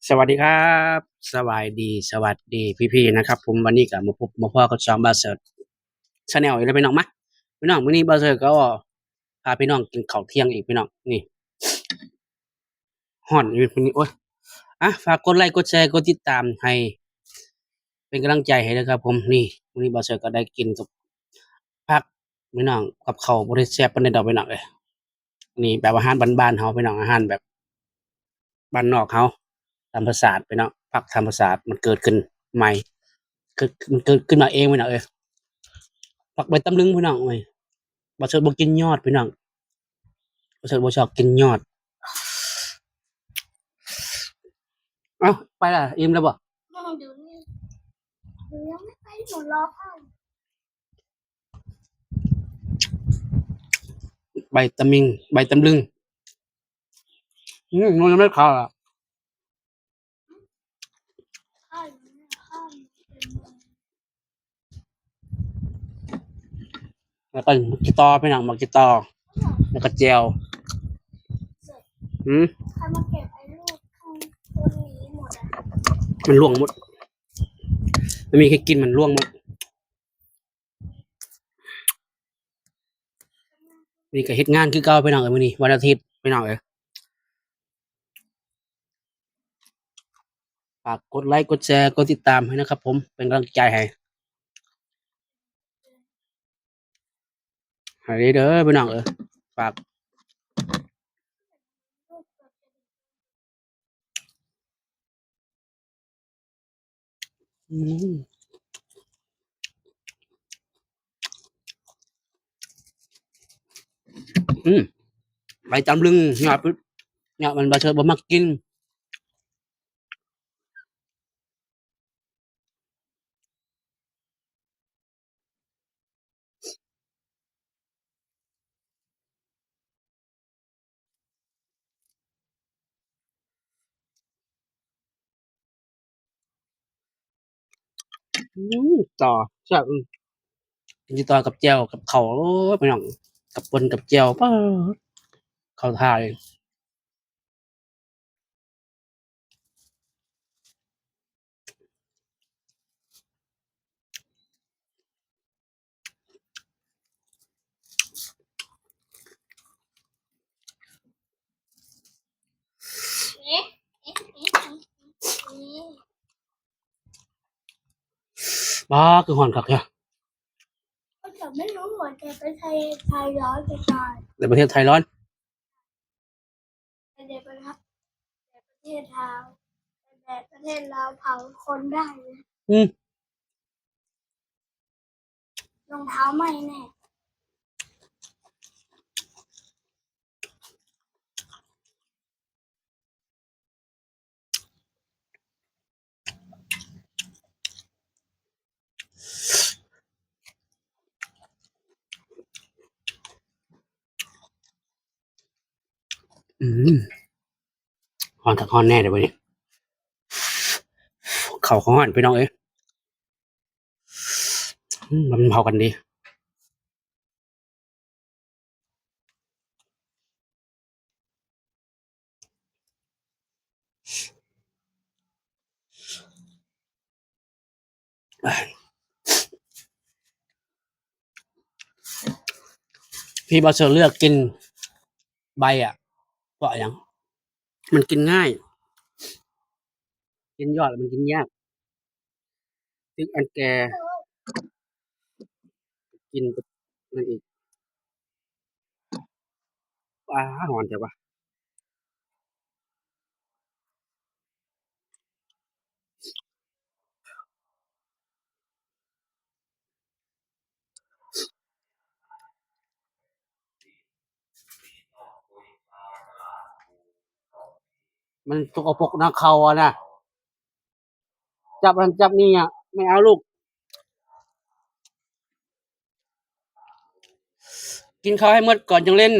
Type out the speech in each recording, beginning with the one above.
ສະຫວັດດີຄັບ ສະບາຍດີ ສະຫວັດດີພີ່ໆ ນະຄັບຜົມ. ວັນນີ້ກໍມາພົບມາພໍ້ກັບຊ່ອງບ່າວເສີດ Channel ອີກແລ້ວພີ່ນ້ອງ. ມາພີ່ນ້ອງ ມື້ນີ້ບ່າວເສີດກໍພາພີ່ນ້ອງກິນເຂົ້າທ່ຽງອີກພີ່ນ້ອງ. ນີ້ ຮ້ອນຢູ່ມື້ນີ້ ໂອ້ຍ. ອ່ະ ຝາກກົດໄລ ກົດແຊ ກົດຕິດຕາມໃຫ້ ເປັນກຳລັງໃຈໃຫ້ເດີຄັບຜົມ. ນີ້ ມື້ນີ້ບ່າວເສີດກໍໄດ້ກິນກັບຜັກພີ່ນ້ອງ ກັບເຂົ້າບໍ່ໄດ້ແຊບປານໃດດອກພີ່ນ້ອງເອີຍ. ນີ້ແບບອາຫານບ້ານໆເຮົາພີ່ນ້ອງ ອາຫານແບບບ້ານນອກເຮົາ ທຳມະຊາດພີ່ນ້ອງ. ຜັກທຳມະຊາດ ມັນເກີດຂຶ້ນໃໝ່ ເກີດ ມັນເກີດຂຶ້ນມາເອງພີ່ນ້ອງເອີຍ. ຜັກໃບຕຳລຶງພີ່ນ້ອງເອີຍ. ບ່າວເສີດບໍ່ກິນຍອດພີ່ນ້ອງ ບ່າວເສີດບໍ່ຊອບກິນຍອດ. ເອົ້າ ໄປລະ ອີ່ມແລ້ວບໍ່? ຍັງ ດຽວນີ້ ດຽວຍັງໄມ່ໄປ ໜູລໍເຂົ້າ. ໃບຕຳມິງ ໃບຕຳລຶງ. ອືມ ມັນຍັງໄມ່ຂາວອະ. ແລ້ວກໍໝາກຈີ່ຕໍ່ ພີ່ນ້ອງ ໝາກຈີ່ຕໍ່ ແລ້ວກໍແຈ່ວ. ຫືມ? ໃຄມາເກັບໄອ້ລູກຂ້າງຕົ້ນນີ້ໝົດອະ? ມັນລ່ວງໝົດ ມັນມີແຄ່ກິ່ນ ມັນລ່ວງໝົດ. ນີ້ກໍເຮັດງານຄືເກົ່າພີ່ນ້ອງເອີຍ ມື້ນີ້ວັນອາທິດພີ່ນ້ອງເອີຍ. ຝາກກົດໄລ ກົດແຊ ກົດຕິດຕາມໃຫ້ນະຄັບຜົມ ເປັນກຳລັງໃຈໃຫ້ ໃຫ້ເດີພີ່ນ້ອງເອີຍ. ຝາກ ອືມ ອືມ ໃບຕຳລຶງ ຍອດ ຍອດມັນ ບ່າວເສີດບໍ່ມັກກິນ. ອືມ ຕໍ່ ແຊບ ອືມ ກິນຕໍ່ກັບແຈ່ວ ກັບເຂົ້າ ໂອ້ຍ ພີ່ນ້ອງ ກັບປົ່ນກັບແຈ່ວ ປາດ ເຂົ້າທ່າເລີຍ. ປາດ ຄືຮ້ອນຄັກແທ້. ก็จะไม่รู้เหมือนกัน ประเทศไทยร้อนจะตาย แต่ประเทศไทยร้อน แต่ในประเทศ แต่ประเทศลาว แต่ประเทศลาวเผาคนได้นะ อืม รองเท้าไหม้แน่ ອືມ ຮ້ອນຄັກຮ້ອນແນ່ເດ້ມື້ນີ້ ເຂົ້າກໍຮ້ອນພີ່ນ້ອງເອີຍ. ອືມ ມັນເຂົ້າກັນດີ. ທີ່ບໍ່ເຊີເລືອກກິນໃບອະ ເພາະຫຍັງ? ມັນກິນງ່າຍ. ກິນຍອດມັນກິນຍາກ ຖືກອັນແກ່ ກິນນັ້ນອີກ. ວ້າ ຮ້ອນແທ້ວະ. ມັນສົກກະປົກນະ ເຂົ້າອະນະ ຈັບຫັ້ນຈັບນີ້ອະ ໄມ່ເອົາລູກ ກິນເຂົ້າໃຫ້ໝົດກ່ອນຈຶ່ງຫຼິ້ນ.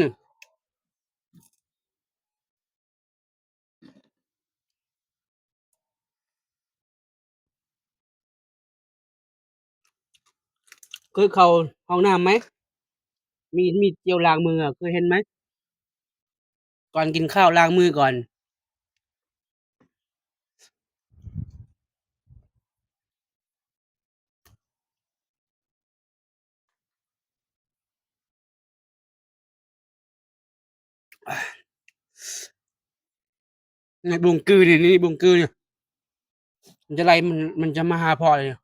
ເຄີຍເຂົ້າຫ້ອງນ້ຳໄໝ? ມີ ມີດເຈວລ້າງມື ເຄີຍເຫັນໄໝ? ກ່ອນກິນເຂົ້າລ້າງມືກ່ອນ. ໃນບົງກືນີ້ ນີ້ບົງກືນີ້ ມັນຈະໄລ່ ມັນ ມັນຈະມາຫາພໍ່ເລີຍ.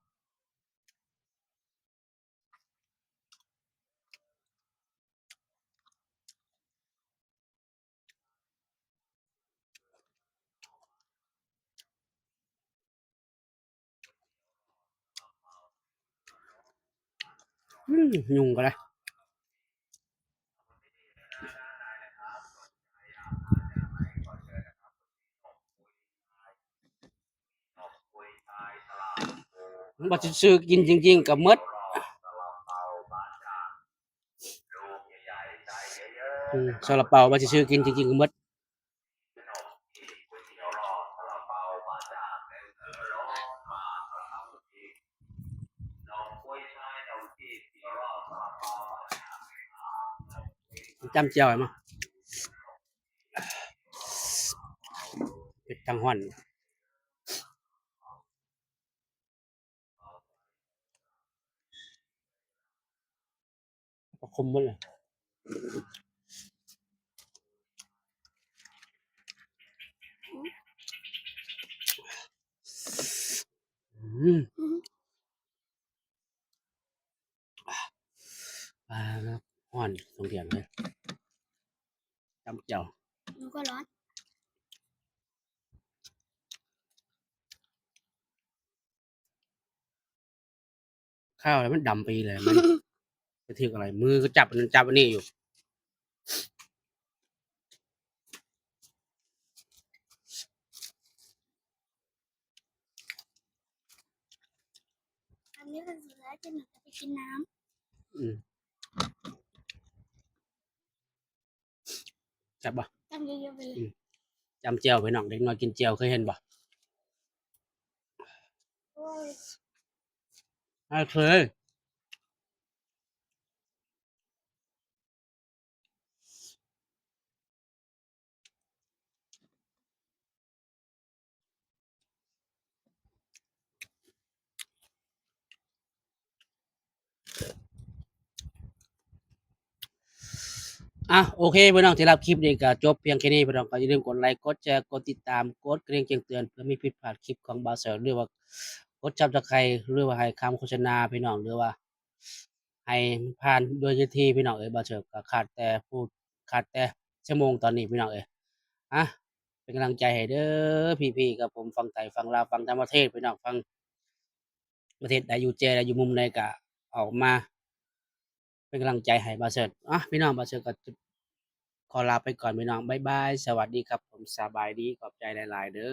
ອືມ ຍຸງກໍໄດ້. ວ່າຊິຊື້ກິນຈິງໆກໍໝົດ. ອືມ ຊາລາເປົາວ່າຊິຊື້ກິນຈິງໆກໍໝົດ. ຈ້ຳແຈ່ວໃຫ້ມາ ເຜັດທັງຮ້ອນ. ປາຄົມໝົດເລີຍ. ອືມ ປາຮ້ອນ ສອງຖຽງເລີຍ. ຈ້ຳແຈ່ວ ໜູກໍຮ້ອນ. ຄາວແລ້ວມັນດຳໄປເລີຍ ມັນ ໄປຖືກອະໄລ ມືກໍຈັບອັນນັ້ນຈັບອັນນີ້ຢູ່. ອັນນີ້ກໍຊິແລ້ວ ຈະໜູຈະໄປກິນນ້ຳ. ອືມ ແຊບບໍ່? ຈ້ຳເຍາະໆໄປເລີຍ. ອືມ ຈ້ຳແຈ່ວ ພີ່ນ້ອງ ເດັກນ້ອຍກິນແຈ່ວ ເຄີຍເຫັນບໍ່? ໂອ້ຍ ອ້າຍເຄີຍ. ອ່ະ ໂອເຄ ພີ່ນ້ອງ ສຳລັບຄລິບນີ້ກໍຈົບພຽງແຄ່ນີ້ ພີ່ນ້ອງ ກໍຢ່າລືມກົດໄລ ກົດແຊ ກົດຕິດຕາມ ກົດກະດິ່ງແຈ້ງເຕືອນ ເພື່ອບໍ່ມີຜິດພາດຄລິບຂອງບ່າວເສີດ ຫຼືວ່າກົດຊັບສະໄຄຣບ໌ ຫຼືວ່າໃຫ້ຄຳໂຄສະນາ ພີ່ນ້ອງ ຫຼືວ່າໃຫ້ມັນຜ່ານໂດຍວິທີ ພີ່ນ້ອງເອີຍ. ບ່າວເສີດກໍຂາດແຕ່ຜູ້ ຂາດແຕ່ຊົ່ວໂມງຕອນນີ້ ພີ່ນ້ອງເອີຍ. ອ່ະ ເປັນກຳລັງໃຈໃຫ້ເດີ ພີ່ໆກັບຜົມ ຝັ່ງໄທ ຝັ່ງລາວ ຝັ່ງຕ່າງປະເທດ ພີ່ນ້ອງ ຝັ່ງ ປະເທດໃດ ຢູ່ແຈໃດ ຢູ່ມຸມໃດກໍອອກມາເປັນກຳລັງໃຈໃຫ້ບ່າວເສີດ. ອ່ະ ພີ່ນ້ອງ ບ່າວເສີດກໍຂໍລາໄປກ່ອນ ພີ່ນ້ອງ ບາຍບາຍ ສະຫວັດດີຄັບຜົມ ສະບາຍດີ ຂອບໃຈຫຼາຍໆເດີ.